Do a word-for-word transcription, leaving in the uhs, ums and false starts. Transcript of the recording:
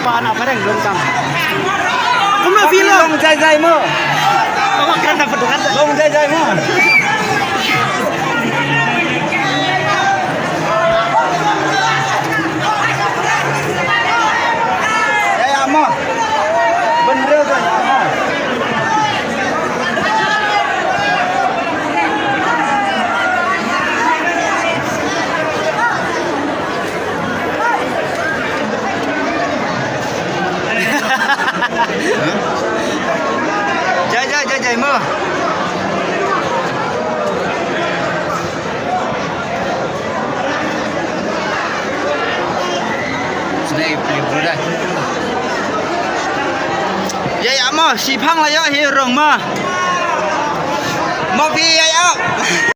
Ana pareng belum kam. Aku mau film. Long jai jai mo. Kamu kan dapat dengan. Long jai jai mo. Ya, ya, mo. Bener tuh, ya, mo. Jai, jai, jai, jai, mo. Sini, bro, dah. Ya, ya, mo, shipang la ya, hi rong ma. Mo pi ya, ya.